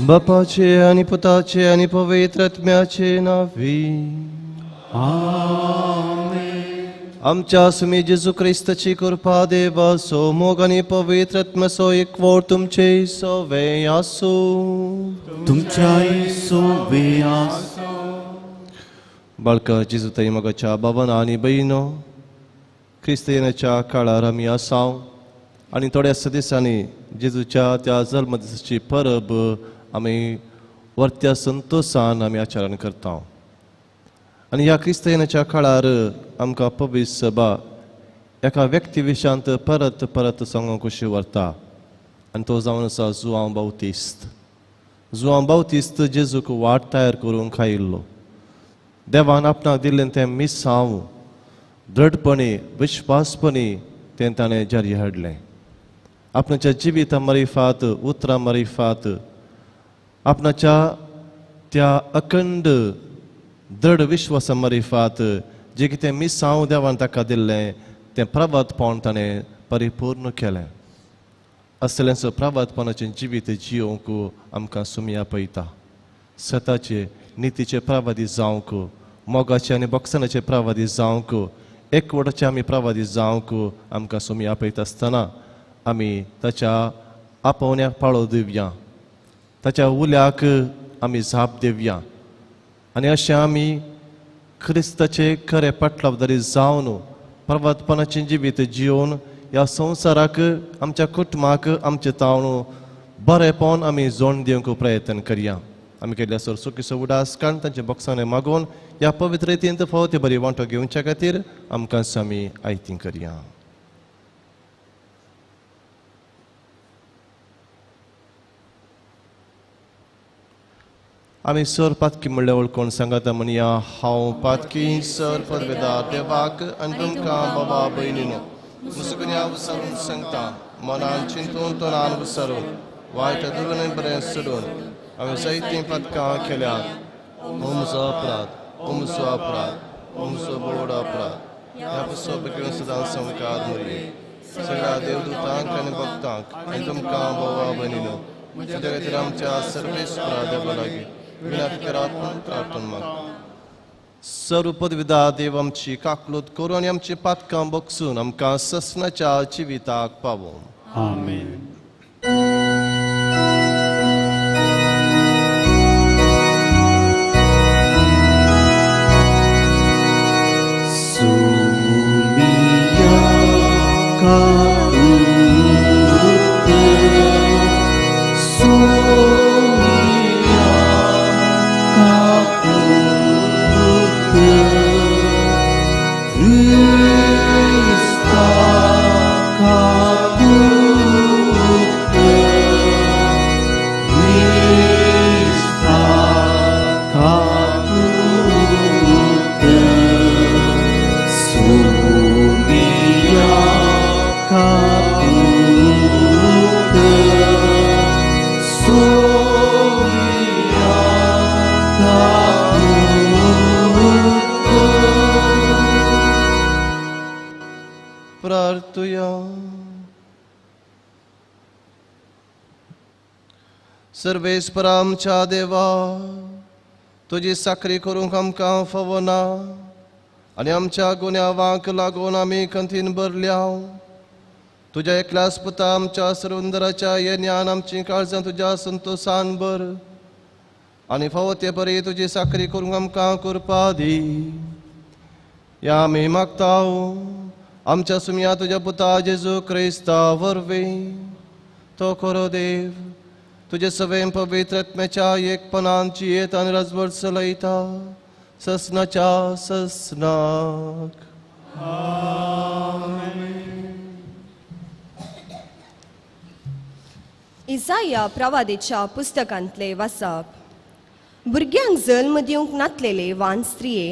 बापाचे आनी पुताचे आनी पवित्र आत्म्याचे नांवी. आमच्या सुमी जेजू क्रिस्ताची कृपा देवाचो मोग आनी पवित्र आत्म्याचो एकवट तुमचे सवे आसूं. तुमच्याय सोवे आसूं. बाळका जेजू ताई मोगाच्या बाबान आनी भयणो, क्रिस्तियनाच्या काळार आमी आसाव आनी थोड्याच दिसांनी जेजूच्या त्या जल्मदिसाची परब आमी वर्त्या संतोसान आमी आचरण करता. आनी ह्या क्रिस्तियनाच्या काळार आमकां पवित्र सभा एका व्यक्ती विशयांत परत परत सांगूंक कशी व्हरता आनी तो जावन आसा जुआंव बाउतिस्त. जुआंव बाउतिस्त जेजूक वाट तयार करूंक आयिल्लो. देवान आपणाक दिल्लें तें मिसांव दृढपणी विश्वासपणी तें ताणें जारी हाडलें. आपणाच्या जिविता मारिफात, उतरां मारिफात, आपणाच्या त्या अखंड दृढ विश्वासा मारिफात जें कितें मिसांव देवान ताका दिल्लें तें प्रवातपण ताणें परिपूर्ण केलें. असलेंचो प्रवातपणाचें जिवीत जियोवंक आमकां सुमया पळयता. सताचे नितीचे प्रवादी जावंक, मोगाचे आनी बक्षणाचे प्रवादी जावंक, एकवटाचे आमी प्रवादी जावंक आमकां सुमया पळयता आसतना आमी ताच्या आपोवण्याक पाळो दिवया, ताच्या उल्याक आमी जाप दिवया आनी अशें आमी क्रिस्ताचे खरे पाटलावदारी जावन प्रवातपणाचें जिवीत जियोवन ह्या संवसाराक, आमच्या कुटुंबाक, आमचे तावन बरेपण आमी जोड दिवंक प्रयत्न करया. आमी केल्ल्या सर सुकीचो उडास काडून तांचे बक्षाने मागून ह्या पवित्र रितींत फावो ती बरी वांटो घेवच्या खातीर आमकां आमी आयती करया. आमी सर पातकी म्हणल्यार वळखून सांगाता म्हणया, हांव पातकी सर पदवेदार देवाक आनी तुमकां बाबा भयणीनो मुसुगुन्या विसरून सांगता, मनान चिंतून तोंडान विसरून वायट दुरून बरें सोडून हांवें जायतीं पातकां केल्यात. हो म्हजो अपराध, हो म्हजो अपराध, हो म्हजो व्हड अपराध. ह्या पसो बेगीन सदां संवकार मुरये सगळ्या देवदूतांक आनी भक्तांक आनी तुमकां बाबा भयणीनो म्हज्या खातीर आमच्या सर्वेस्परा देवा लागीं विनंती करात म्हूण प्रार्थना मागता. सर्व पदविदा देव आमची काकलूत करून आनी आमची पातकां बक्षून आमकां ससनाच्या जिविताक पावोवं. आमेन. सर्वेस्परा आमच्या देवा, तुजी साकरी करूंक आमकां फावना आनी आमच्या गुन्यांवांक लागून आमी कंतीन भरल्या. तुज्या एकल्याच पुता आमच्या सर्वंदराच्या येन्यान आमचीं काळजां तुज्या संतोसान भर आनी फावो ते परी तुजी साकरी करूंक आमकां कृपा दी. ह्या आमी मागता आमच्या सुमया तुज्या पुता जेजू क्रिस्ता वरवीं. तो खरो देव तुजे सवें पवित्र आत्म्याच्या एकपणान जियेत आनी राजवट चलयता ससनाच्या ससनाक. इजाया प्रवादेच्या पुस्तकांतले वाचप. भुरग्यांक जल्म दिवंक नातलेले वान स्त्रिये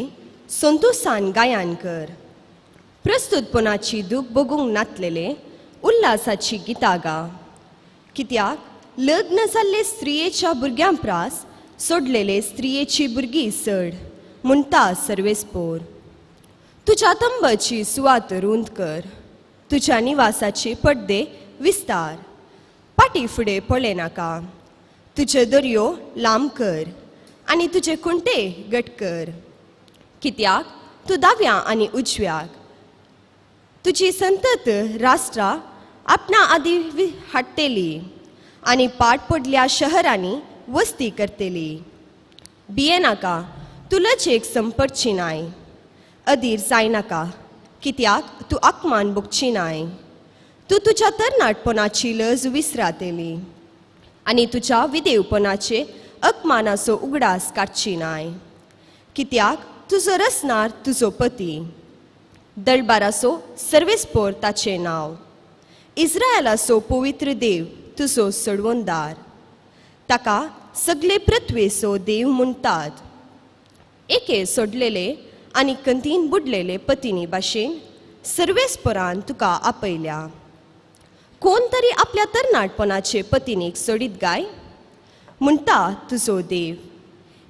संतोसान गायन कर, प्रस्तुतपणाची दूख भोगूंक नातलेले उल्हासाची गितां गा. कित्याक लग्न जाल्ले स्त्रियेच्या भुरग्यां प्रास सोडलेले स्त्रियेची भुरगीं चड म्हणटा सर्वेस्पोर. तुज्या तंबाची सुवात रूंद कर, तुज्या निवासाचे पड्डे विस्तार, फाटी फुडें पळयनाका, तुजे दर्यो लांब कर आनी तुजे कुंटे गट कर. कित्याक तूं दाव्या आनी उजव्याक तुजी संतत राष्ट्रां आपणा आदी हाडटली आनी पाट पडल्या शहरांनी वस्ती करतली. भियेनाका, तूं लजेक संपरची नाय. अधीर जायनाका, कित्याक तूं अपमान भोगची नाय. तूं तुज्या तरणाटपणाची लज विसरातली आनी तुज्या विदेवपणाचे अपमानाचो उगडास काडची नाय. कित्याक तुजो रसनार तुजो पती, दळबाराचो सर्वेस्पोर ताचें नांव, इस्रायलाचो पवित्र देव तुजो सोडवणदार. ताका सगळे पृथ्वेचो देव म्हणटात. एके सोडलेले आनी कंतीन बुडलेले पतिनी भाशेन सर्वेस्पोरान तुका आपयल्या. कोण तरी आपल्या तरणाटपणाचे पतिनीक सोडीत गाय म्हणटा तुजो देव.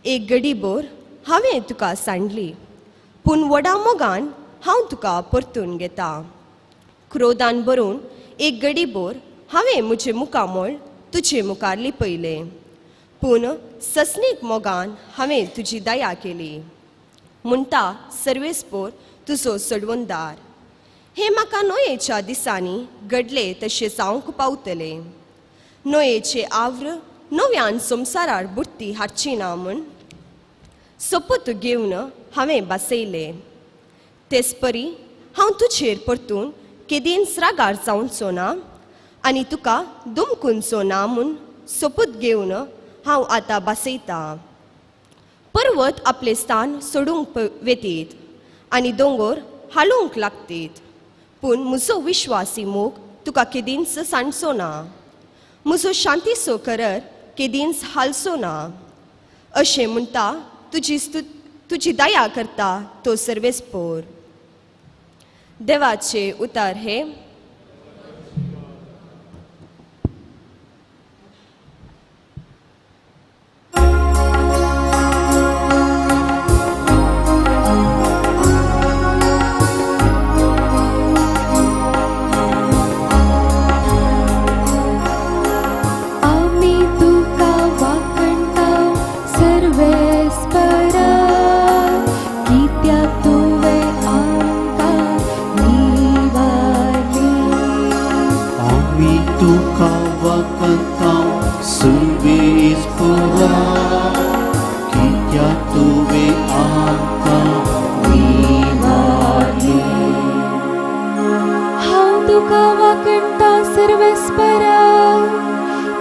एक गडीभर हांवें तुका सांडली, पूण व्हडा मोगान हांव तुका परतून घेता. क्रोधान भरून एक गडीभर हांवें म्हजें मुखामळ तुजे मुखार लिपयलें, पूण ससनीक मोगान हांवें तुजी दया केली म्हणटा सर्वेस्पोर तुजो सोडवणदार. हें म्हाका नोयेच्या दिसांनी घडलें तशें जावंक पावतलें. नोयेचे आव्र नव्यान संवसारार बुडटी हाडची ना म्हूण सोपूत घेवन हांवें बसयलें. तेच परी हांव तुजेर परतून केदींच रागार जावचो ना आनी तुका दुमकुंचो ना म्हूण सोपूत घेवन हांव आतां बसयतां. पर्वत आपलें स्थान सोडूंक वेतीत आनी दोंगर हालूंक लागतीत, पूण म्हजो विश्वासी मोग तुका केदींच सांडचो ना. म्हजो शांतीचो करर केदींच हालचो ना. अशें म्हणटा तुजी दया करता तो सर्वेस्पोर. देवाचे उतार हे.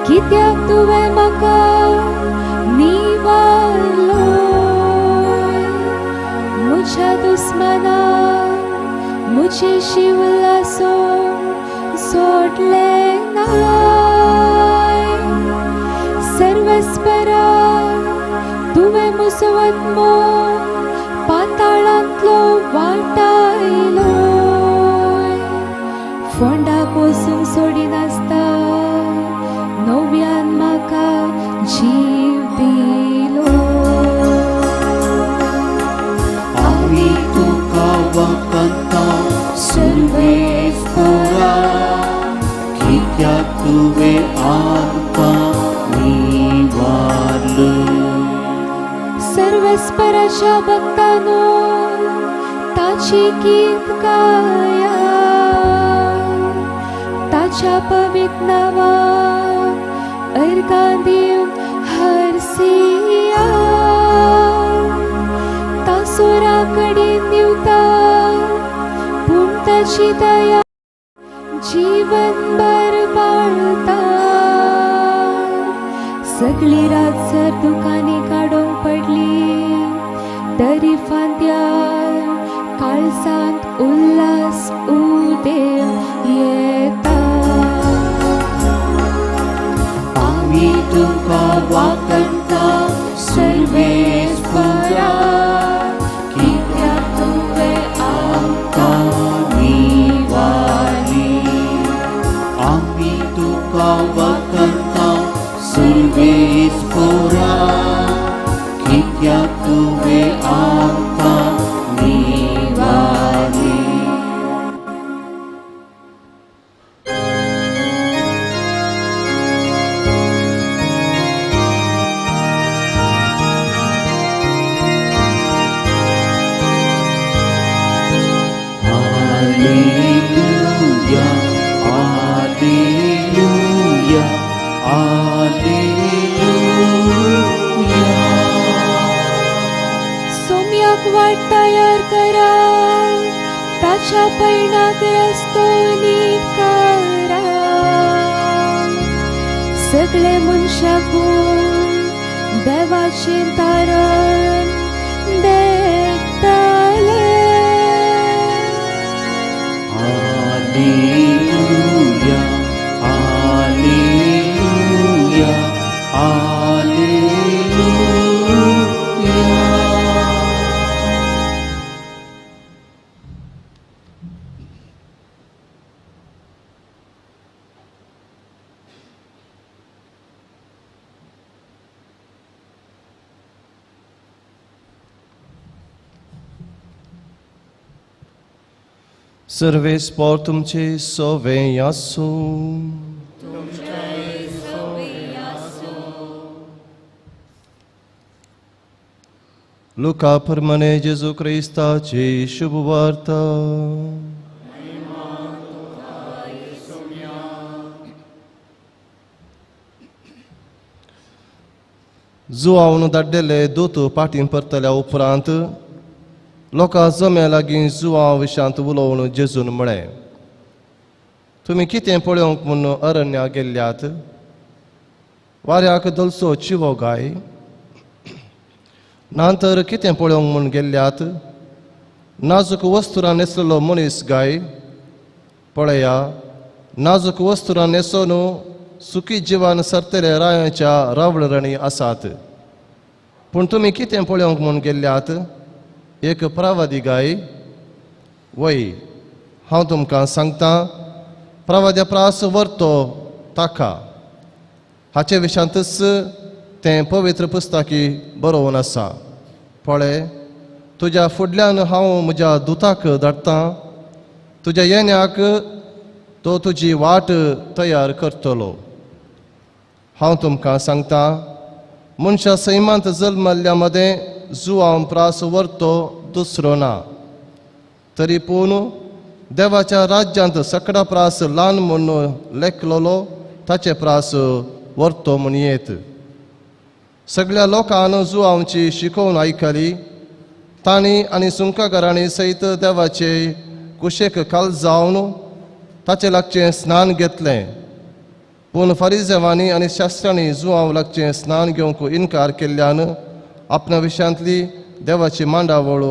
कित्याक तुवें म्हाका निवारलो. म्हज्या दुस्मनान म्हजें शिवलासो सोडलें नाय. सर्वेस्परा तुवें म्हजो आत्मो पाताळांतलो वाटायलो. फोंडा कोसूंक सोडिनासता नव्यान म्हाका जीव दिलो. आमी तुका वखता सर्वेस्पोरा, कित्याक तुवें आमकां निवारलो. सर्वेस्पराच्या भक्तानो ताची गीत गाया, ताच्या पवित्र नांवाक अर्गां दिवन हरसिया. तासोरा कडेन दिवता पूण ताची दया जीवनभर पाळता. सगळी रात जर दुकानी काडूंक पडली तरी फांत्यार काळजांत उल्हास उदेव येता. आमी तुका वाकता सर्वेस्परा, कित्याक तुवें आमकां निवारली. आमी तुका वाकता सर्वेस्पोरा, कित्याक तुवें आमकां निवारली. देवाच्या पयणाक रस्तो नीट करा. सगळे मनशाकून देवाचें तारण देखतले. Alleluia, Alleluia, Alleluia. Survey spore तुमचे सोवे आसूं. लुका प्रमाणे जेजू क्रिस्ताची शुभ वार्ता. जुआवन धाडलेले दूत पाटीं परतल्या उपरांत लोकां जम्या लागीं जुआं विशांत उलोवन जेजून म्हळें, तुमी कितें पळोवंक म्हूण अरण्या गेल्ल्यात? वाऱ्याक दलसो चिवो गाय? ना तर कितें पळोवंक म्हूण गेल्ल्यात? नाजूक वस्तुरां न्हेसलेलो मनीस गाय? पळया, नाजूक वस्तुरां न्हेसोन सुखी जिवान सरतले रायांच्या रावळरणी आसात. पूण तुमी कितें पळोवंक म्हूण गेल्ल्यात? एक प्रवादी गाय? वय, हांव तुमकां सांगता, प्रवाद्या प्रास व्हरतो ताका. हाचे विशांतच तें पवित्र पुस्तकी बरोवन आसा. पळय, तुज्या फुडल्यान हांव म्हज्या दुताक धाडटा, तुज्या येण्याक तो तुजी वाट तयार करतलो. हांव तुमकां सांगता, मनशा सैमांत जल्मल्ल्या मदें जुआं प्रास व्हरतो दुसरो ना, तरी पूण देवाच्या राज्यांत सकडा प्रास ल्हान म्हूण लेखलेलो ताचे प्रास व्हरतो म्हूण येत. सगळ्या लोकांन जुआंची शिकोवन आयकली. तांणी आनी सुंकाघरांनी सयत देवाचे कुशेक काल जावन ताचे लागचें स्नान घेतलें. पूण फारिजेवांनी आनी शास्त्रांनी जुआंव लागचें स्नान घेवंक इनकार केल्ल्यान आपल्या विशयांतली देवाची मांडावळ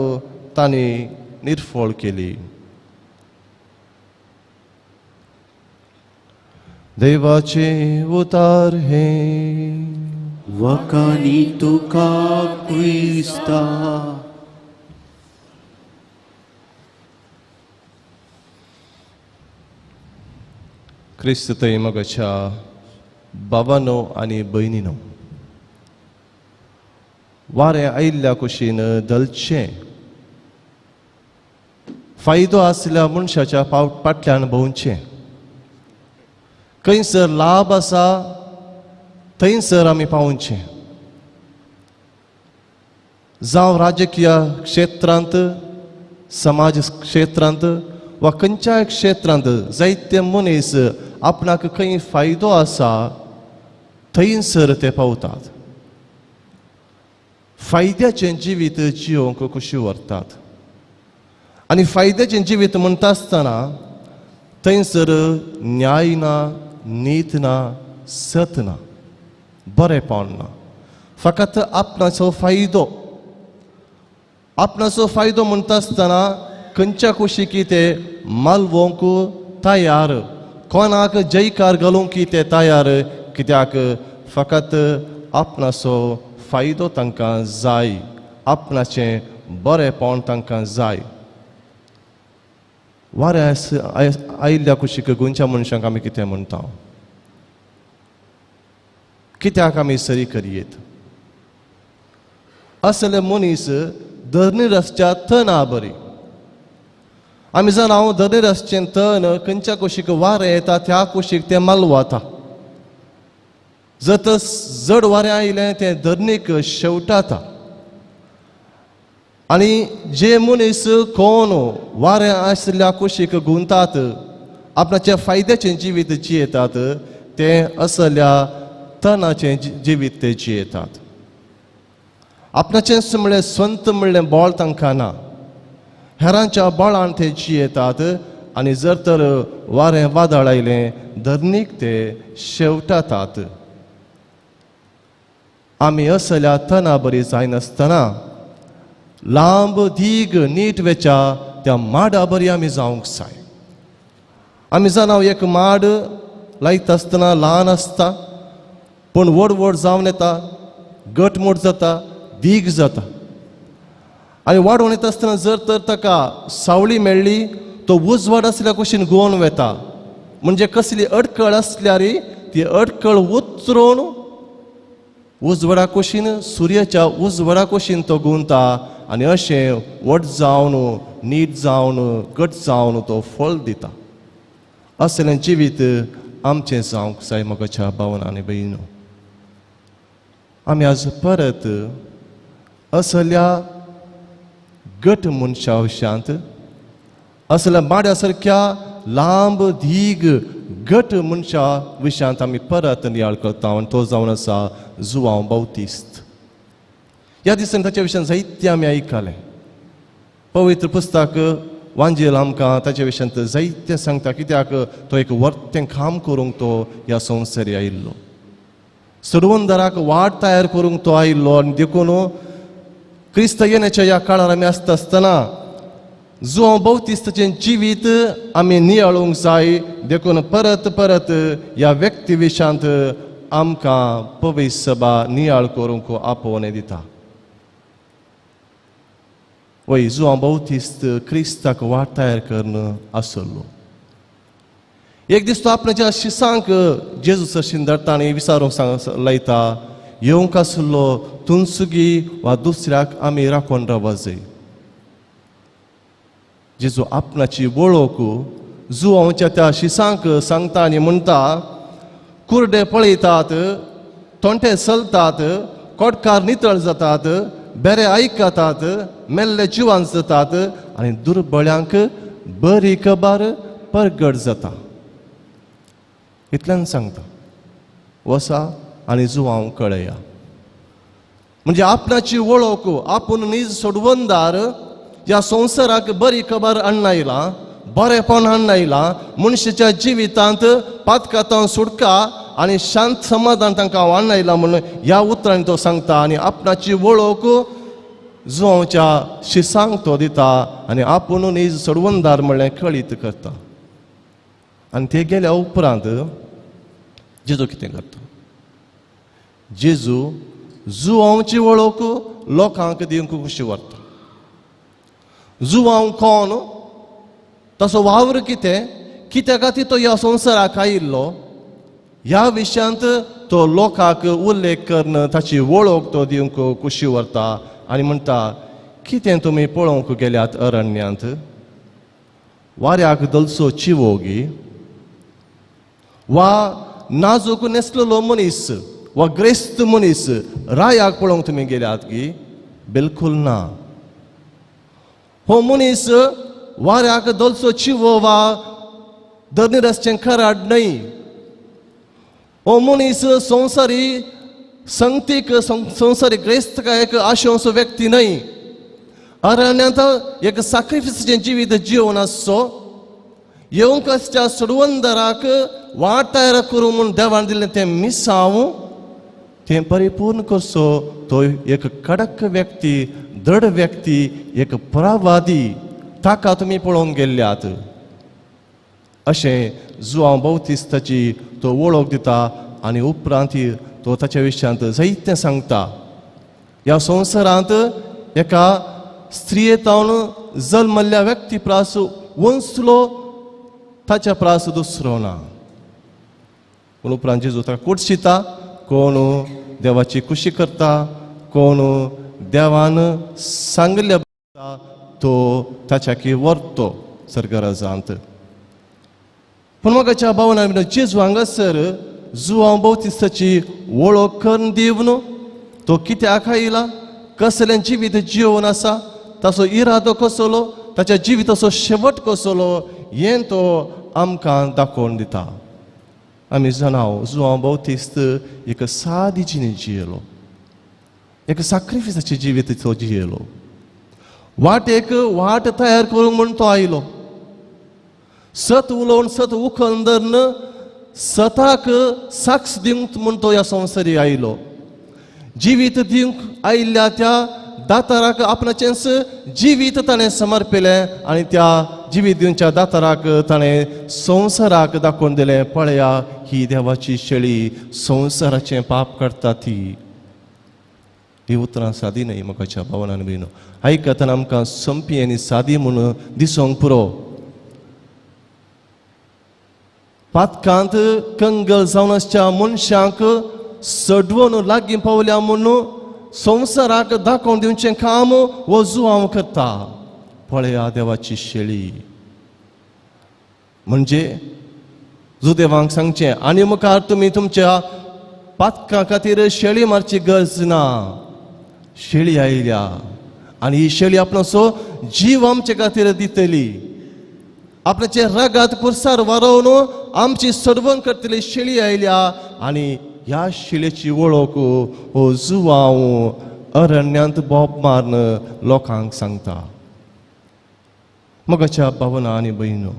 तांणी निर्फळ केली. देवाचे उतार हे वकानी तुका क्रिस्ता. क्रिस्त थंय मगाच्या बाबानो आनी भयणीनो, वारें आयिल्ल्या कुशीन दलचें फायदो आसल्या मनशाच्या फाटल्यान भोंवचें. खंयसर लाभ आसा थंयसर आमी पावचें. जावं राजकीय क्षेत्रांत, समाज क्षेत्रांत वा खंयच्याय क्षेत्रांत जायते मनीस आपणाक खंय फायदो आसा थंयसर ते पावतात. फायद्याचें जिवीत जियोवंक खुशी व्हरतात. आनी फायद्याचें जिवीत म्हणटा आसतना थंयसर न्याय ना, नीत ना, सत ना, बरेंपण ना. फकत आपणाचो फायदो. आपणाचो फायदो म्हणटा आसतना खंयच्या कुशीकी ते मालवोंक तयार, कोणाक जयकार घालूंक ते तयार, कित्याक फकत आपणाचो फायदो तांकां जाय, आपणाचें बरेंपण तांकां जाय. वारें आयिल्ल्या कुशीक गोंयच्या मनशांक आमी कितें म्हणटा? कित्याक आमी सरी करयेत? असले मनीस धरणी रस्त्या तना बरी. आमी जाणा हांव धरणी रस्त्यान तण खंयच्या कुशीक वारें येता त्या कुशीक तें मालवाता. जर जड वारें आयलें तें धरणीक शेवटाता. आनी जे मनीस कोण वारें आशिल्ल्या कुशीक गुंतात, आपणाच्या फायद्याचें जिवीत जियेतात, ते असल्या तणाचें जिवीत ते जियेतात. आपणाचें म्हणलें स्वंत म्हणलें बळ तांकां ना. हेरांच्या बळान ते जियेतात आनी जर तर वारें वादळ आयलें धरणीक ते शेवटातात. आमी असल्या तना बरी जायनासतना लांब दीग नीट वेच्या त्या माडा बरी आमी जावंक जाय. आमी जाणां एक माड लायता आसतना ल्हान आसता पूण व्हड व्हड जावन येता, घटमूट जाता, दीग जाता आनी वाडोवन येता आसतना जर तर ताका सावळी मेळ्ळी तो उजवाड आसल्या कुशीन गोवन वेता. म्हणजे कसली अडकळ आसल्यार ती अडकळ उतरून उजवाडा कुशीन, सुर्याच्या उजवाडा कुशीन तो गुंता आनी अशें व्हड जावन नीट जावन घट जावन तो फळ दिता. असलें जिवीत आमचें जावंक जाय म्हज्या भावन आनी भयणीनो. आमी आज परत असल्या घट मनशा विशयांत, असल्या माड्या सारक्या लांब धीग घट मनशा विशयांत आमी परत नियाळ करता आनी तो जावन आसा जुआंव बाउतीस्त. ह्या दिसांनी ताच्या विशयान जायतें आमी आयकलें. पवित्र पुस्तक वांजेल आमकां ताच्या विशयांत जायतें सांगता, कित्याक तो एक वर्तें काम करूंक तो ह्या संवसारी आयिल्लो, सडवंदराक वाट तयार करूंक तो आयिल्लो. आनी देखून क्रिस्त येण्याच्या ह्या काळार आमी आसता आसतना जुआंव बाउतीस्ताचें जिवीत आमी नियाळूंक जाय. देखून परत परत ह्या व्यक्ती विशयांत आमकां पवित्र सभा नियाळ करूंक आपोवणें दिता. वय जुआंव बाउतीस्त क्रिस्ताक वाट तयार करून आसलो. एक दीस तो आपणाच्या शिसांक जेजू सरशीन धरता आनी विचारूंक सांग लायता, येवंक आसलो तुमसुगी वा दुसऱ्याक आमी राखून रावपाक जाय. जेजू आपणाची वळख जुआंवच्या त्या शिसांक सांगता आनी म्हणटा, कुर्डे पळयतात, तोंटे चलतात, कोटकार नितळ जातात, बेरे आयकतात, मेल्ले जिवान जातात आनी दुर्बळ्यांक बरी खबर परगट जाता. इतल्यान सांगता वसा आनी जुआंव कळया. म्हणजे आपणाची वळख आपूण नीज सोडवंदार ह्या संवसाराक बरी खबर हाडून आयला, बरेपण हाडून आयला, मनशाच्या जिवितांत पातकांत सुटका आनी शांत समाधान तांकां हाडून आयला म्हणून ह्या उतरांनी तो सांगता आनी आपणाची वळख जुआंवच्या शिसांक तो दिता आनी आपूण नीज सोडवंदार म्हणलें कळीत करता. आनी ते गेल्या उपरांत जेजू कितें करता? जेजू जुआंवची वळख लोकांक दिवंक खुशी व्हरता. जुआंव कोण, ताचो वावर कितें, कित्या खातीर तो ह्या संवसाराक आयिल्लो, ह्या विशयांत तो लोकांक उल्लेख करून ताची वळख तो दिवंक खुशी व्हरता आनी म्हणटा, कितें तुमी पळोवंक गेल्यात अरण्यांत? वाऱ्याक दलसो चिवोगी वा नाजूक नेसलेलो मनीस वा ग्रेस्त मनीस रायाक पळोवंक तुमी गेल्यात की? बिलकूल ना. हो मनीस वाऱ्याक दलसो चिवो वा धरणीर आसचें कराड न्हय. हो मनीस संवसारी संगतीक संवसारी ग्रेस्तकायेक आशेवचो व्यक्ती न्हय. अरण्यांत एक साक्रिफिसाचें जिवीत जिवन आसचो, येवंक आसच्या सोडवंदराक वाट तयार करूं म्हूण देवान दिल्लें तें मिसांव तें परिपूर्ण करचो तो एक कडक व्यक्ती, दृढ व्यक्ती, एक प्रवादी, ताका तुमी पळोवंक गेल्ल्यात अशें जुआंव बाउतीस्ताची तो वळख दिता आनी उपरांत तो ताच्या विशयांत जायतें सांगता. ह्या संवसारांत एका स्त्रियेतावन जल्मल्ल्या व्यक्ती प्रास वंसलो ताच्या प्रास दुसरो ना. पूण उपरांत जेजू ताका कुडशिता, कोण देवाची खुशी करता, कोण देवान सांगल्या तो ताच्या की व्हरतो सरगराजांत. पूण म्हाका भावना जेजू हांगासर जुआंव बाउतीस्ताची वळख करून दिवन तो कित्याक आयला, कसलें जिवीत जिवन आसा, ताचो इरादो कसलो, ताच्या जिविताचो शेवट कसलो हें तो आमकां दाखोवन दिता. आमी जाणां जुआंव बाउतीस्त एक सादी जिणी जियेलो, एक साक्रिफिसाचें जिवीत तो जियेलो. वाटेक वाट तयार करूंक म्हूण तो आयलो. सत उलोवन सत उखल धरून सताक साक्ष दिवंक म्हूण तो ह्या संवसारी आयलो. जिवीत दिवंक आयिल्ल्या त्या दाताराक आपणाचेंच जिवीत ताणें समर्पिलें आनी त्या जिवीत दिवच्या दाताराक ताणें संवसाराक दाखोवन दिलें, पळया ही देवाची शेळी संवसाराचें पाप करता ती. ही उतरां सादी न्हय म्हाकाच्या भावनान भयणो, आयकतना आमकां संपी आनी सादी म्हूण दिसोंक पुरो. पातकांत कंगल जावन आसच्या मनशांक सडवून लागीं पावल्या म्हूण संवसाराक दाखोवन दिवचें काम हो जुआंव करता. पळया देवाची शेळी म्हणजे जुदेवांक सांगचें आनी मुखार तुमी तुमच्या पातकां खातीर शेळी मारची गरज ना. शेळी आयल्या आनी ही शेळी आपणाचो जीव आमचे खातीर दितली, आपणाचे रगात पुरसार वारोवन आमची सर्वण करतली शेळी आयल्या. आनी ह्या शेळयेची वळख हो जुआंव अरण्यांत बोब मारून लोकांक सांगता. मगाच्या भावना आनी भयणो,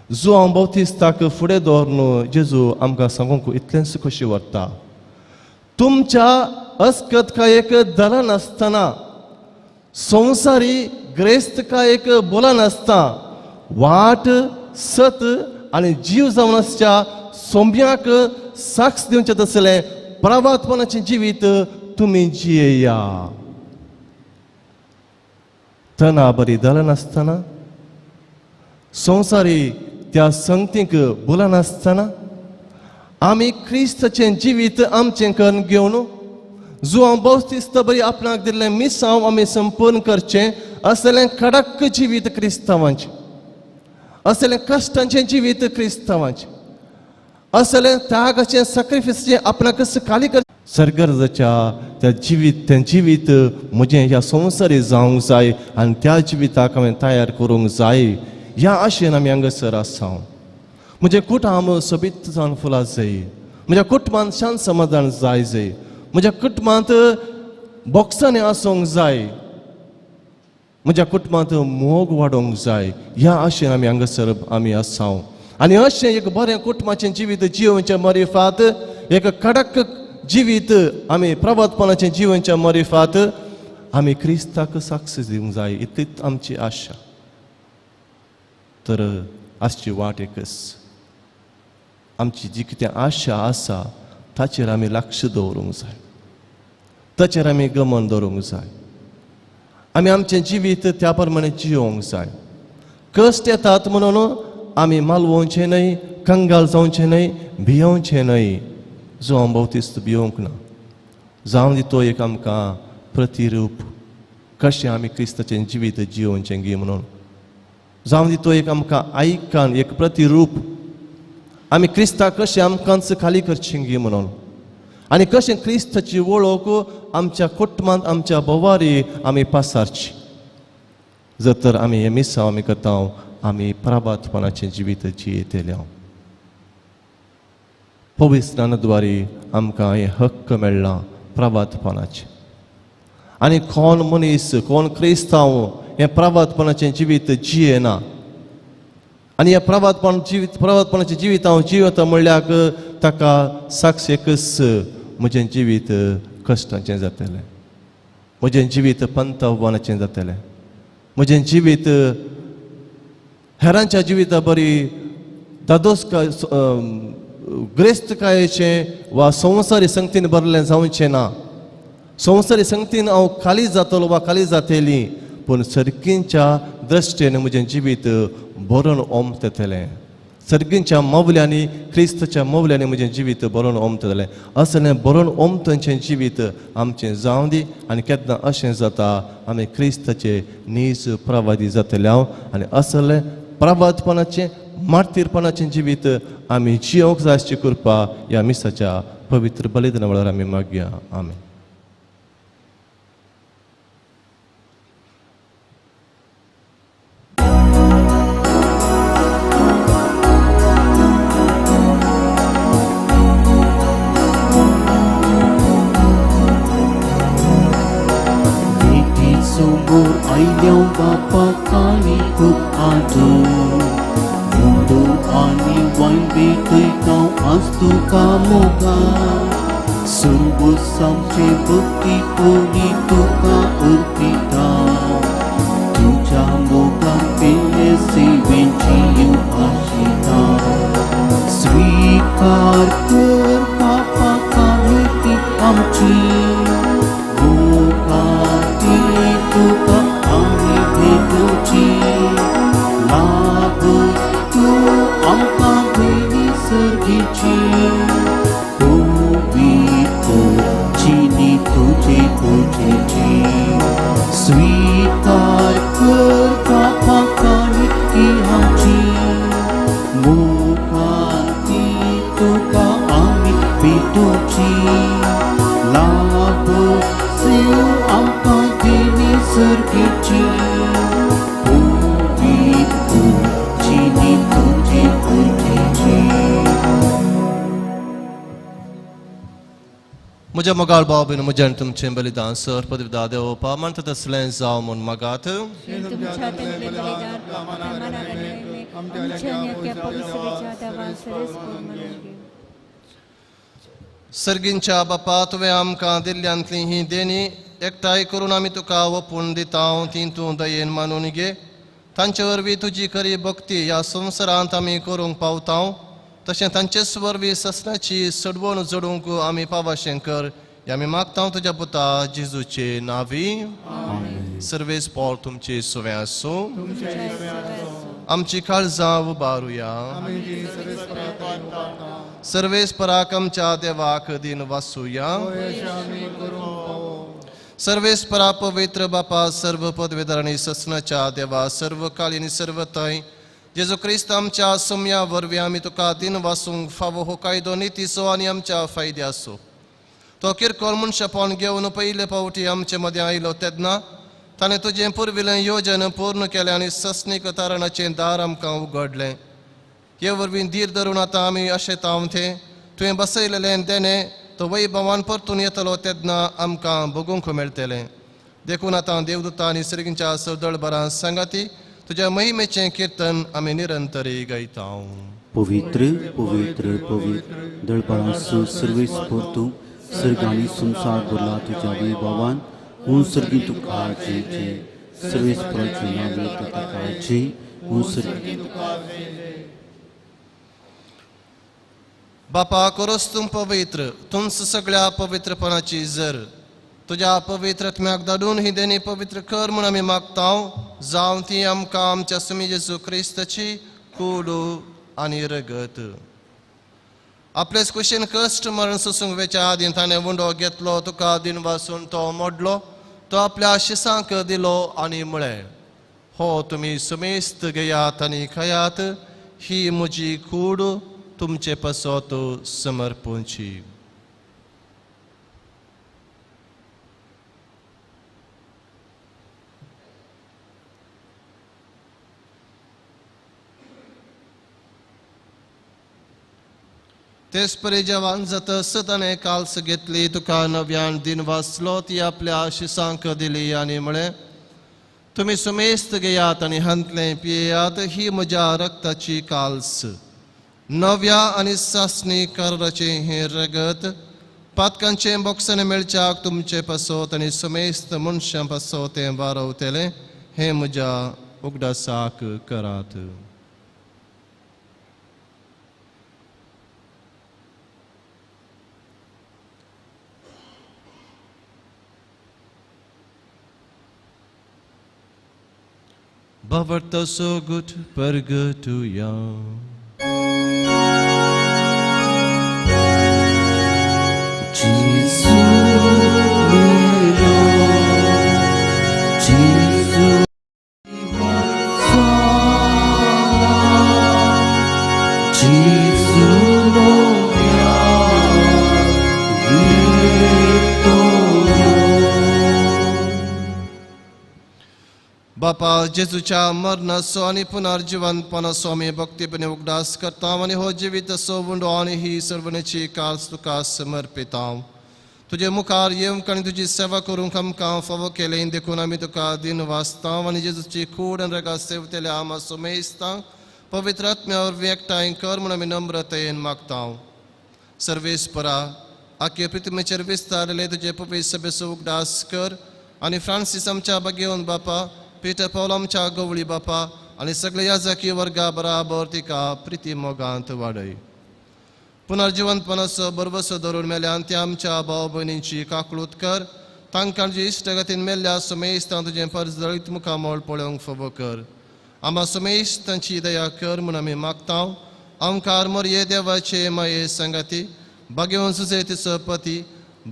जुआंव बाप्तिस्ताक फुडें दवरून जेजू आमकां सांगूंक इतलेंच खोशी व्हरता, तुमच्या अस्कतकायेक दलनासतना, संवसारी ग्रेस्तकायेक बोलनासतना वाट सत आनी जीव जावन आसच्या सोंब्याक साक्ष दिवचें तसलें प्रभातपणाचें जिवीत तुमी जियेया. तना बरी दलनासतना, संवसारी त्या संगतींक बोलनासतना आमी क्रिस्ताचें जिवीत आमचें करून घेवन जुआंव बाप्तिस्ता बरी आपणाक दिल्लें मिसांव आमी संपूर्ण करचें असलें कडक जिवीत क्रिस्तांवाचें, असलें कश्टांचें जिवीत क्रिस्तांवाचें, असलें त्यागाचें सॅक्रिफायसाचें आपणाक खाली कर सरगर्जाच्या त्या जिवीत तें जिवीत म्हजें ह्या संवसारी जावंक जाय आनी त्या जिविताक हांवें तयार करूंक जाय ह्या आशेन आमी हांगासर आसा. म्हजें कुटुंब सोबीत जावन फुलां जाय, म्हज्या कुटुंबांत शांत समाधान जाय जाय, म्हज्या कुटुंबांत बोक्सांनी आसूंक जाय, म्हज्या कुटुंबांत मोग वाडोवंक जाय ह्या आशेन आमी हांगासर आमी आसा. आनी अशें एक बरें कुटुंबाचें जिवीत जियोवच्या मरिफात, एक कडक जिवीत आमी प्रभातपणाचें जिवनच्या मरिफात आमी क्रिस्ताक साक्ष दिवंक जाय, इतलीच आमची आशा. तर आसची वाट एकच, आमची जी कितें आशा आसा ताचेर आमी लक्ष दवरूंक जाय, ताचेर आमी गमन दवरूंक जाय, आमी आमचें जिवीत त्या प्रमाणे जियोवंक जाय. कश्ट येतात म्हणून आमी मालवोवचें न्हय, कंगाल जावचें न्हय, भियोवचें न्हय. जुआंव बाप्तिस्त भियोवंक ना, जावं दी तो एक आमकां प्रतिरूप कशें आमी क्रिस्ताचें जिवीत जियोवचें गी म्हणून, जावं दी तो एक आमकां आयकान एक प्रतिरूप आमी क्रिस्ताक कशें आमकांच खाली करचें गी म्हणून, आनी कशें क्रिस्ताची वळख आमच्या कुटुंबांत आमच्या भोवारी आमी पासारची. जर तर आमी हें मिसांव आमी करता, आमी प्रभातपणाचें जिवीत जियेतले. पवित्र द्वारे आमकां हें हक्क मेळ्ळा प्रभातपणाचें. आनी कोण मनीस कोण क्रिस्तांव हें प्रभातपणाचें जिवीत जियेना आनी ह्या प्रभातपण जिवीत प्रभातपणाचें जिवीत हांव जियेता म्हणल्यार ताका साक्ष एकच म्हजें जिवीत कश्टांचें जातलें, म्हजें जिवीत पंतवनाचें जातलें, म्हजें जिवीत हेरांच्या जिविता बरी दादोस ग्रेस्तकायेचें वा संवसारी संगतीन भरलें जावचें ना. संवसारी संगतीन हांव खाली जातलो वा खाली जातली, पूण सर्गींच्या दृश्टीन म्हजें जिवीत भरून ओमतलें, सर्गींच्या मौल्यांनी क्रिस्ताच्या मौल्यांनी म्हजें जिवीत भरून ओमतलें. असलें भरून ओमतचें जिवीत आमचें जावं दी. आनी केन्ना अशें जाता आमी क्रिस्ताचे नीज प्रवादी जातले हांव आनी असलें प्रवादपणाचें मार्तीरपणाचें जिवीत आमी जियोवंक जाय अशी कृपा ह्या मिसाच्या पवित्र बलिदाना वेळार आमी मागया. आमेन. भेटीचो मोर बापा काणी खूब आदर मुंडो आनी वायन भेटयता आज तुका मोगान सर्वस आमचे भक्ती पोली तुका अर्पिता तुझ्या मोगान केल्ले सेवेची आशिता स्वीकार कर बापा काणी ती आमची मोगाती तुका आमी भेटोवची लाभ तूं आमकां भयणी सर्गीची पवित्र चिनी तुजे पुजेची स्वीकार कर बापा काणी ती आमची मोगाती तुका आमी भेटोवची लाभ सेव आमकां दिली सर्गीची पवित्र चिनी तुजे पुजेची. म्हज्या मोगाळ भाव भयण म्हज्या आनी तुमचें बलिदान सर पदवीदा देवपा मानता तसलें जावं म्हूण मागात. तुमच्या हातांतलें बलिदान आमच्या आनी अख्ख्या पवित्र देवा सरस म्हणून घे. सर्गींच्या बापा तुवें आमकां दिल्ल्यांतली ही देणी एकठांय करून आमी तुका ओपून दिता ती तूं दयेन मानून घे. तांचे वरवीं तुजी खरी भक्ती ह्या संवसारांत आमी करूंक पावता तशें तांचेच वरवीं ससनाची सडवण जोडूंक आमी पावाशें कर ह्या आमी मागता तुज्या पुता जेजूचे नांवी. सर्वेस पॉल तुमचे सुवें आसूं. आमची काळजां उबारुया. सर्वेस्पराक आमच्या देवाक दिन वासुया. सर्वेस्परा पवित्र बापा सर्व पदवेदार आनी ससनाच्या देवा सर्व काळी आनी सर्व थंय जेजू क्रिस्त आमच्या सम्या वरवीं आमी तुका दिन वासूंक फावो हो कायदो नितीचो आनी आमच्या फायद्याचो. तो किरकोळ मनशापण घेवन पयले फावटी आमचे मदें आयलो तेन्ना ताणें तुजें पुर्विल्लें योजन पूर्ण केलें आनी सस्नीक तारणाचें दार आमकां उगडलें. हे वरवीं धीर धरून आतां आमी अशें तावते तुवें बसयलेलें देणें तो वैभवान परतून येतलो तेन्ना आमकां भोगूंक मेळटलें. देखून आतां देवदूता आनी सर्गींच्या सदळबरां सांगाती तुज्या महिमेचें किर्तन आमी निरंतरी गायता. पवित्र पवित्र पवित्र दळबरांचो सर्वेस्पर तूं सर्ग आनी संवसार भरला तुज्या वैभवान. हूं सर्गी तुका जय जय सर्वेस्पराचे नांव तुका जय. हूं सर्गी बापा करोस तूं पवित्र तुमच सगळ्या पवित्रपणाची जर तुज्या पवित्र आत्म्याक धाडून ही देणी पवित्र कर म्हूण आमी मागता जावं ती आमकां आमच्या सुमी जेजू क्रिस्ताची कूड आनी रगत. आपलेच कुशीन कश्ट मरण सोसूंक वेच्या आदीं ताणें उंडो घेतलो तुका दिन वासून तो मोडलो तो आपल्या शिसांक दिलो आनी म्हळें हो तुमी सुमेस्त घेयात आनी खायात ही म्हजी कूड तुमचे पासत समर्पूंची. तेच परी जेवण जातस ताणें काल्स घेतली तुका नव्यान दिन वाचलो ती आपल्या शिसांक दिली आनी म्हळें तुमी सुमेस्त घेयात आनी हांतलें पियेयात ही म्हज्या रक्ताची काल्स नव्या आनी सासणी कराराचें हें रगत पातकांचें बोक्सांनी मेळच्याक तुमचे पासत आनी सुमेस्त मनशां पासत तें वारवतलें हें म्हज्या उगडासाक करात. Bavarta sogut pergatuya. Gesù mio, Gesù Gesù mio, बापा जेजूच्या मरणाचो आनी पुनर्जिवंतपणाचो आमी भक्तीपणे उगडास करता आनी हो जिवीत असो उंडो आनी ही सर्वणेची काल्स तुका समर्पिता. तुजे मुखार येवंक आनी तुजी सेवा करूंक आमकां फावो केलें देखून आमी तुका दिन वाचता आनी जेजूची कूड आनी रगात सेवतले आमा सुमेस्ता पवित्र आत्म्या वरवीं एकठांय कर म्हूण आमी नम्रतेन मागता. सर्वेस्परा आख्खे पृथ्वीचेर विस्तारले तुजे पवित्र सभेचो उगडास कर आनी फ्रांसीस आमच्या भाग्यवंत बापा, पीटर पावल आमच्या गवळी बापा आनी सगळे याजकी वर्गा बराबर तिका प्रिती मोगांत वाडय. पुनर्जिवंतपणाचो बरवसो धरून मेल्यान त्या आमच्या भाव भयणींची काकळूत कर, तांकां जी इश्टगतीन मेल्ल्या सुमेस्तां तुजें परजळीत मुखामळ पळोवंक फावो कर. आमा सुमेस्तांची दया कर म्हूण आमी मागता. आमकार मोरये देवाचे माये संगाती भाग्यवंत सुसे तिचो पती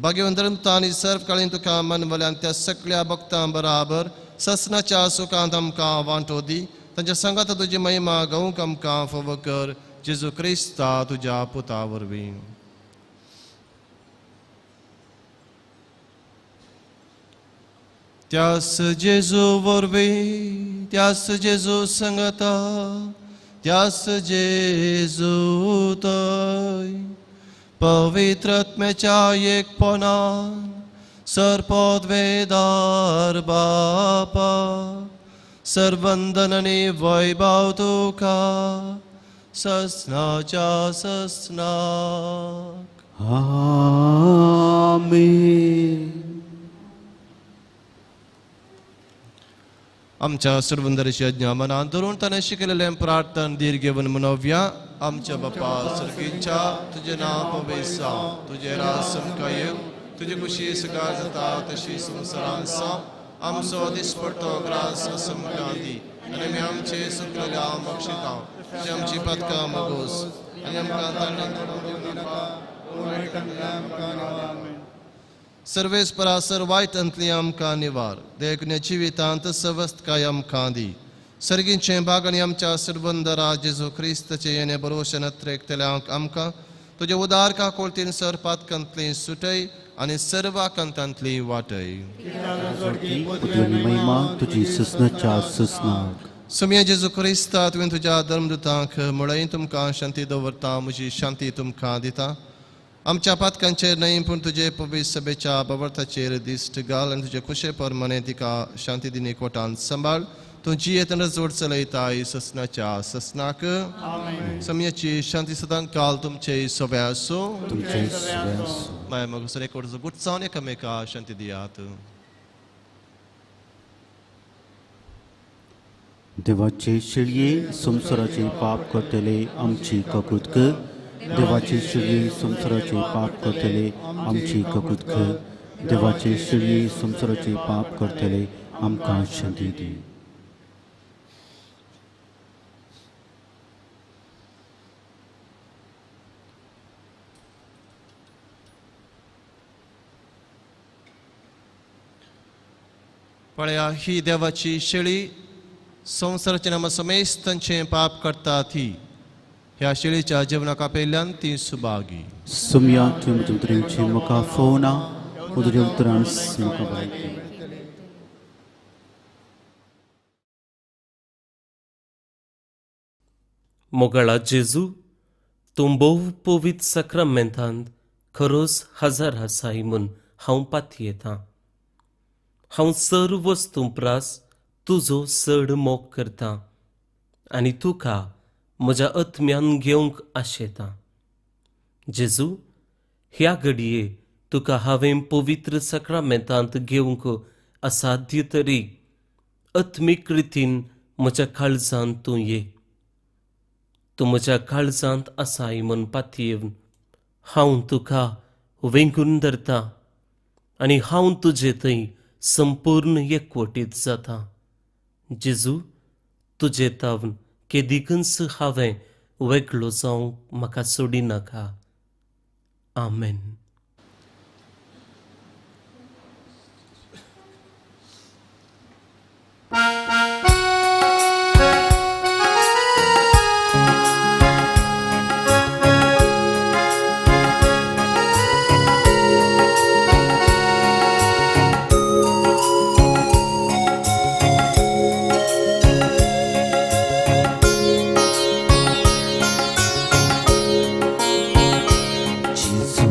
भाग्यवंत धर्मता आनी सर्वकाळीन तुका मनवल्यान त्या सगळ्या भक्तां बराबर ससनाच्या सुखांत आमकां वांटो दी. तांच्या संगात तुजी महिमा गावंक आमकां फावो कर जेजू क्रिस्ता तुज्या पुता वरवीं. त्यास जेजू वरवीं, त्यास जेजू संगता, त्यास जेजू तय पवित्र आत्म्याच्या एकपणान सर्पद्वेदार बापा सर्वंदन आनी वैभव तुका ससनाच्या ससनाक. आमेन. आमच्या सर्वंदराची आज्ञा मनान धरून ताणें शिकयलेलें प्रार्थन धीर घेवन मनोवया. आमच्या बापा सर्गीच्या, तुजें नांव पवित्र जावं, तुजें राज आमकां येवं, तुजी खुशी सगळ्या जाता तशी संवसारांत जावं. आमचो दिसपडटो ग्रास आमकां दी आनी आमी आमचे सुकलेल्या बक्षिता, तुजी आमची पातकां मागोस आनी आमकां ताणें सर्वेस्परा सर वायटांतली आमकां निवार, देखून जिवितांत सवस्तकाय आमकां दी. सर्गींचें भाग आनी आमच्या सर्वंदरा जेजू क्रिस्ताचें येणे बरोवशें नत्रेकतल्यांक आमकां तुजे उदार काकोळतीन सर पातकांतली सुटय आनी सर्व आकांतांतली वाटय. महिमा तुजी ससनाच्या ससनाक. सुमया जेजू क्रिस्ता, तुवें तुज्या धर्मदूतांक म्हळें तुमकां शांती दवरता, म्हजी शांती तुमकां दिता. आमच्या पातकांचेर न्हय पूण तुजे पवित्र सभेच्या बवर्थाचेर दिश्ट घाल आनी तुजे खुशे प्रमाणे तिका शांती दिनी कोटान सांबाळ. तूं जियेतना जोड चलयताय ससनाच्या ससनाक. समयाची शांती सदां काल तुमचे सवे आसूं. माया मगसर एक वर्स गुटसावन एकामेका शांती दियात. देवाचे शेळये संवसाराचे पाप करतले आमची ककृत कर. देवाचे शेळये संवसाराचे पाप करतले आमची ककृत कर. देवाचे शेळये संवसाराचे पाप करतले आमकां शांती दी. पळया ही देवाची शेळी संवसाराचे नामा समेस्तांचें पाप करता ती. ह्या शेळीच्या जेवणाक आपयल्ल्यान ती सुभागी. सुमया तुवें म्हज्या उतरांची म्हाका फोवना, तुज्या उतरान म्हाका भायली. मोगाळा जेजू, तूं भोव पवित्र साक्रामेंतांत खरोच हजार आसाय म्हूण हांव पातयेतां. हांव सर्व वस्तूं प्रास तुजो चड मोग करतां आनी तुका म्हज्या आत्म्यान घेवंक आशेतां. जेजू, ह्या घडये तुका हांवें पवित्र साक्रामेंतांत घेवंक असाध्य तरी आत्मीक रितीन म्हज्या काळजांत तूं ये. तूं म्हज्या काळजांत आसाय म्हूण पातयेवन हांव तुका वेंगून धरतां आनी हांव तुजे थंय संपूर्ण एकवटीत जाता. जेजू, तुजे तावन केदिकूच हांवें वेगळो जावंक म्हाका सोडिनाका. आमेन. जेजू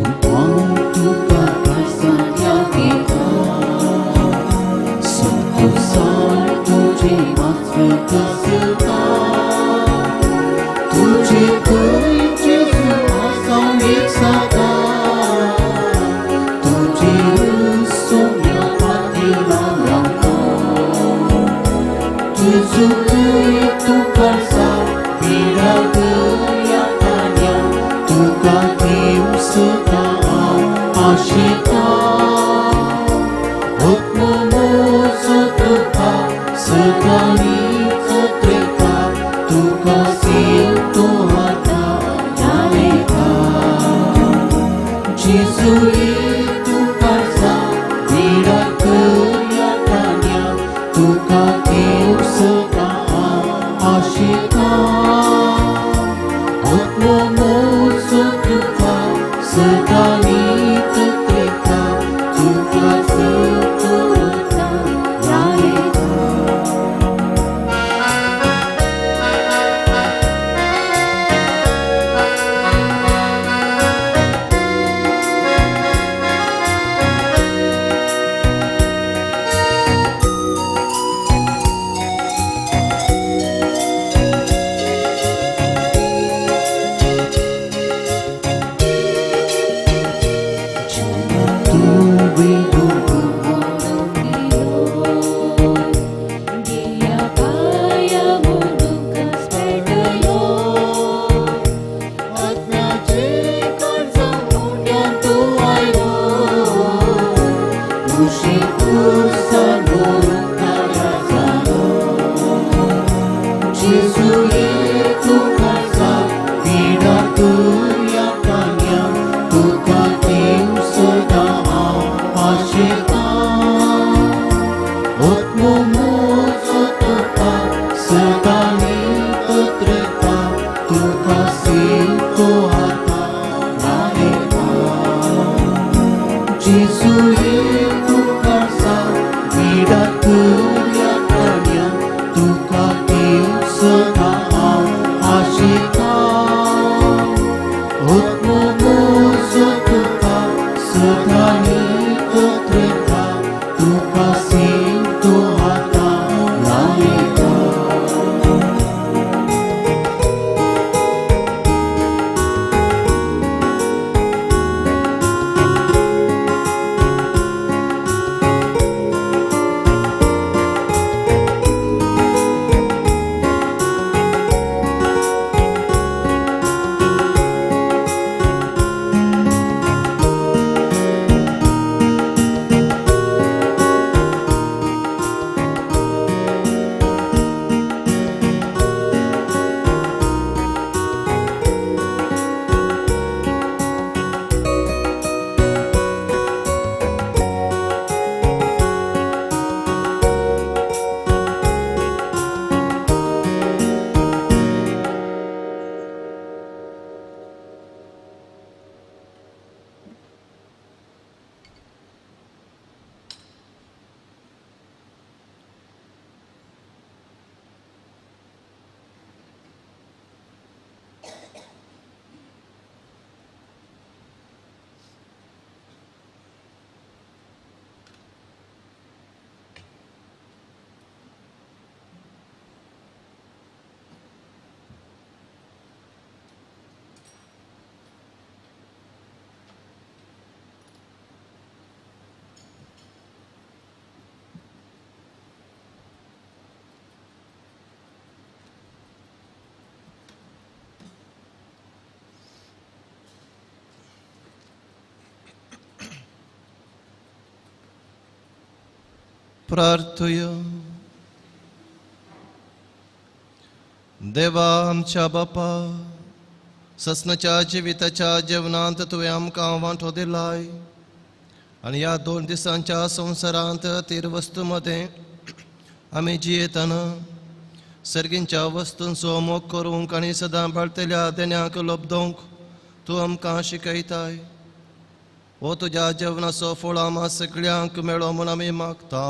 प्रार्थुया. देवा आमच्या बापा, ससनाच्या जिविताच्या जेवणांत तुवें आमकां वांटो दिलाय आनी ह्या दोन दिसांच्या संवसारांत तीर वस्तू मदें आमी जियेतना सर्गींच्या वस्तूंचो मोग करूंक आनी सदां बाळटेल्या देण्यांक लोबदोवंक तूं आमकां शिकयताय. हो तुज्या जेवणाचो फळ आमा सगळ्यांक मेळो म्हूण आमी मागता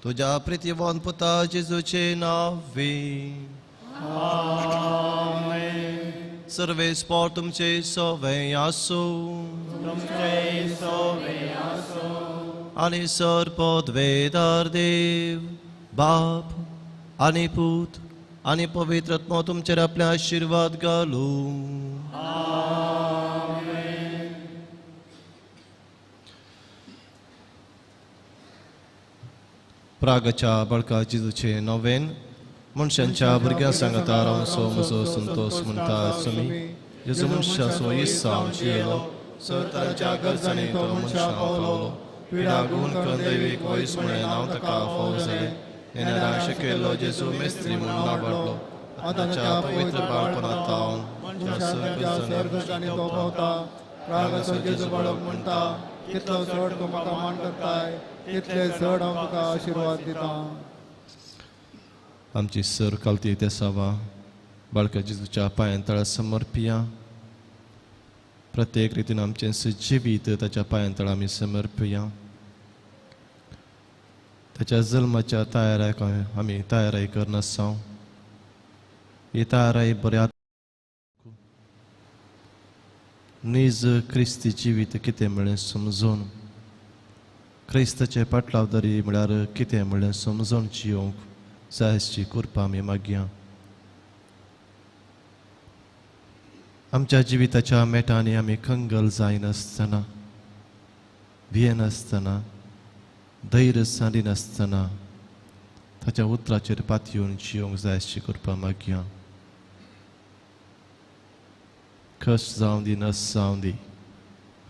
तुज्या प्रितीवान पुता जेजूचे नांवी. सर्वेस्पोर तुमचे सवे आसूं आनी सर पदवेदार देव बाप आनी पूत आनी पवित्र आत्मो तुमचेर आपले आशिर्वाद घालूं. प्रागच्या बळका जेजूचे नोवेन मनशांच्या भुरग्यां सांगाता रावसो म्हजो संतोस म्हणटा सुमी जेजू मनशाचो इस्सांव जियेलो सरतांच्या गरजांनी तो मनशां पावलो पिडा गुण करून दैवीक वयस म्हळें नांव ताका फाव जालें येणाऱ्यांक शिकयल्लो जेजू मेस्त्री म्हूण नाबाडलो आतांच्या पवित्र बाळपणांत तावन सर्गजांनी तो पावता रागाचो जेजू बाळक म्हणटा कितलो चड तूं म्हाका मान करताय तितले चड हांव तुका आशिर्वाद दिता. आमची सर कालती तेसावा बाळका जेजूच्या पांयां तळा समर्पिया. प्रत्येक रितीन आमचें जिवीत ताच्या पांयां तळा आमी समर्पिया. ताच्या जल्माच्या तयाराक आमी तयाराय करनासांव. ही तयाराय बऱ्या नीज क्रिस्ती जिवीत कितें म्हळें समजून क्रिस्ताचे पाटलावदारी म्हळ्यार कितें म्हळें समजून जियोंक जायची कृपा आमी मागया. आमच्या जिविताच्या मेटांनी आमी कंगल जायनासतना भियेनासतना धैर्य सांडिनासतना ताच्या उतराचेर पातयेवन जियोंक जायची कृपा मागया. कश्ट जावं दी नस जावं दी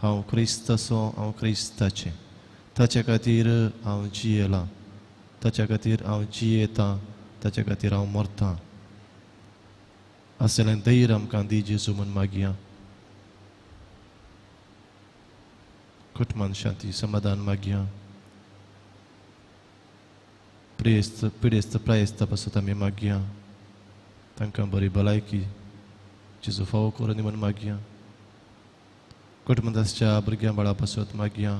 हांव क्रिस्ताचो हांव क्रिस्ताचें ताच्या खातीर हांव जियेलां ताच्या खातीर हांव जियेतां ताच्या खातीर हांव मरतां असलें धैर्य आमकां दी जेजू म्हूण मागया. कुटुंबान शांती समाधान मागया. प्रेस्त पिडेस्त प्रायेस्त पासत आमी मागया. तांकां बरी भलायकी जेजू फावो करून म्हूण मागया. कुटुंबाच्या भुरग्यां बाळा पासत मागया.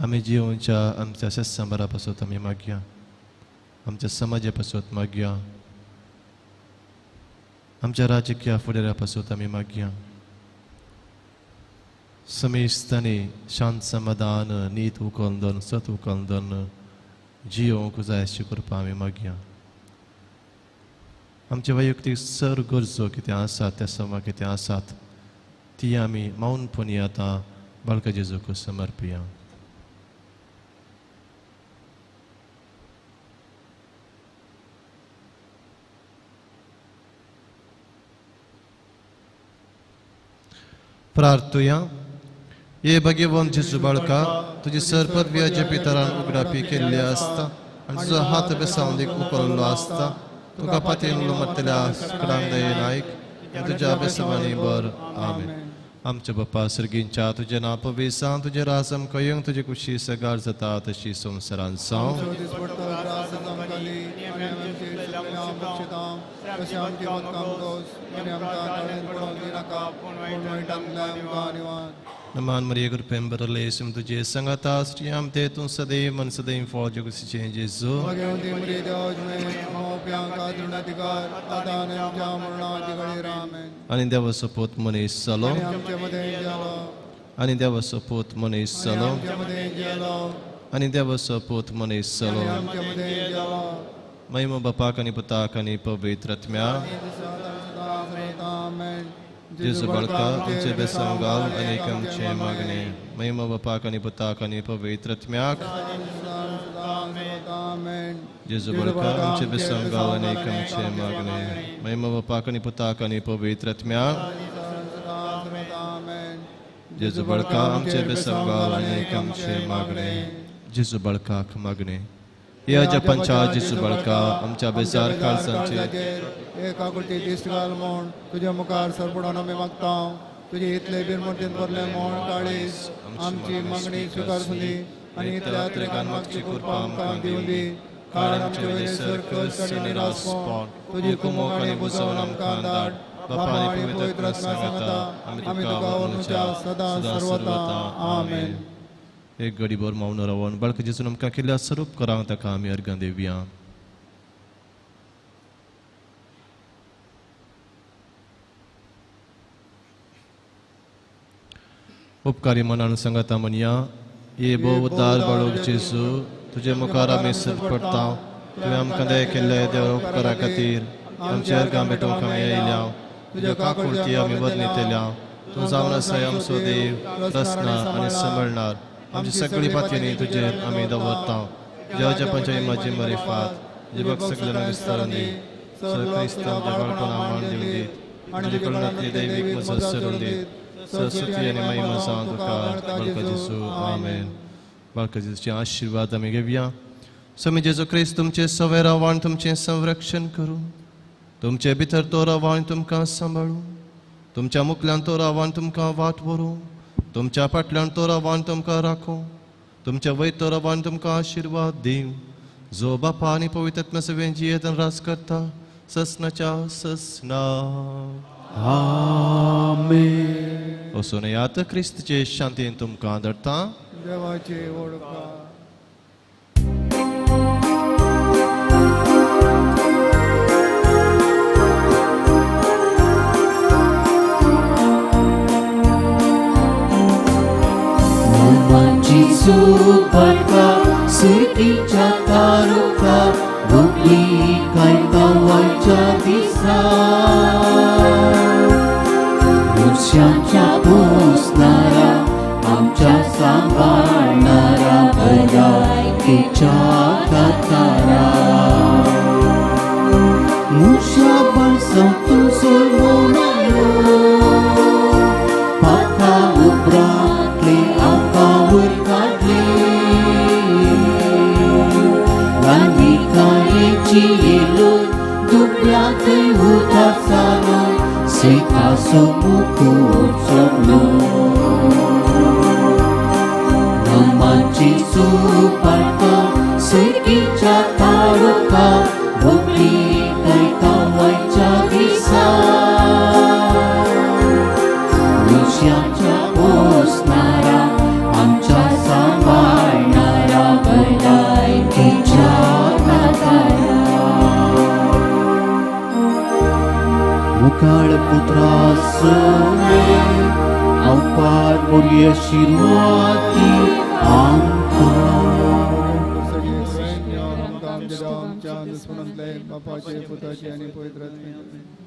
आमी जियोवच्या आमच्या शेतसांबारा पासत आमी मागया. आमच्या समाजा पासत मागया. आमच्या राजकीय फुडाऱ्या पासत आमी मागया. समेस्तांनी शांत समाधान नीत उकलदन सत उकलदन जियोवंक जाय अशी कृपा आमी मागया. आमचे वैयक्तीक सर गरजो कितें आसात त्या समा कितें आसात ती आमी मौनपणी आतां बाळका जेजूक समर्पिया. प्रार्थुया. ये भगवान जेजू बाळका तुजी सर पदव्याच्या पितरान उगडापी केल्ली आसता आनी तुजो हात बेसावंदीक उखल्लो आसता तुका पातयेन मरतल्या कडांग दयेन आयक आनी तुज्या बेसमांनी बर. आमेन. आमच्या बापा सर्गींच्या तुजें नांव पवित्र तुजें राज आमकां येवंक तुजी कुशी सगार जाता तशी संवसारांत जावं. नमान मरिये कृपेन भरले येसू तुजे संगाता स्त्रियां ते तूं सदैव मन सदैव फळ जगुसीचें जेजू. आनी देवाचो पूत मनीस जालो आनी देवाचो पूत मनीस जालो आनी देवाचो पूत मनीस जालो. महिमा बापाक आनी पुताक आनी पवित्र आत्म्याक. जेजू बाळका आमचे बेसांव घाल आनी आमचें मागणें. महिमा बापाक आनी पुताक आनी पवित्र आत्म्याक. जेजू बाळका आमचे बेसांव घाल आनी आमचें मागणें. महिमा बापाक आनी पुताक आनी पवित्र आत्म्याक. जेजू बाळका आमचे बेसांव घाल आनी आमचें मागणें. जेजू बाळकाक मागणें. ह्या जपांच्या जेजू बाळका आमच्या बेजार काळजांचेर एक आकृती दिश्ट घाल म्हूण तुज्या मुखार सरपडोन आमी मागता. तुजे इतले बिरमतीन भरले म्हूण काळीज आमची मागणी स्विकारसुंदी आनी इतल्या त्रेकान मागची कृपा आमकां दिवं दी. कारण आमचे वयले सर कश्ट आनी निराशपण तुजी कुमोक आनी बुजोवन आमकां धाड. बापा आनी पवित्र आत्म्या सांगाता आमी तुका वरनुच्या सदां सर्वता. आमेन. एक घडीभर मौन रावन बाळका जेजून आमकां केल्ल्या स्वरूप करांक ताका आमी अर्घां दिवया. उपकारी मनान सांगाता म्हणया. ये भोव उद्दार बाळूक जेजू तुजे मुखार आमी सर पडटा. तुवें आमकां दया केल्ल्या देवा उपकारा खातीर आमच्या अर्घां भेटोवंक आमी आयल्या. तुज्या काकुळटी आमी वर्णितल्या. तूं जावन आसाय आमचो देव रचना आनी सांबाळणार. आमची सगळी पातयेनी तुजेर आमी दवरता. देवाच्या पंच्या इमाजी मरिफात जिबक सगळ्यांना विस्तारान दी सर क्रिस्तांव बाळपणा मान दिवन दीत आनी तुजे कडल्यातली दैवीक मजत चलून दीत सरस्वती आनी महिमा जावं तुका बाळका जेजू आमेन. बाळका जेजूचे आशिर्वाद आमी घेवया. स्वामी जेजू क्रिस्त तुमचे सवे रावण तुमचें संरक्षण करूं, तुमचे भितर तो रावण तुमकां सांबाळूं, तुमच्या मुखल्यान तो रावण तुमकां वाट व्हरूं, तुमच्या फाटल्यान तो रावण तुमकां राखूं, तुमच्या वयर तो रावण तुमकां आशिर्वाद दिवं, जो बापा आनी पवित्र आत्म्या सवें जियेत आनी राज करता ससनाच्या ससना. आमेन. वचून येयात, क्रिस्तचे शांतीन तुमकां धाडटा. देवाचे वडका. सुपरका सुरतीच्या तारुका भुकली कायतावाच्या दिसा नुस्त्याच्या पोसणारा आमच्या सांबाळणारा भलायकेच्या दातारा मुशा बळसो तूं सोडून आयलो पाका उपरांतले आमकां वयर काडले ल्हानविकायेची येलो दुबळ्यांतय उदास जालो स्वेताचो मुकूट सोडलो नमाची सुपारका सुरगीच्या तारुका भोगली कैतावायच्या दिसा नुस्त्याच्या पोसणारा आमच्या सांबाळणारा भलायकेच्या दातारा मुखाळ पुत्रा सोमे अवपार बोरी आशिर्वादी आमकां. आमच्या दुस्मनांतले बापाचे पुताचे आनी पवित्र आत्म्याचे.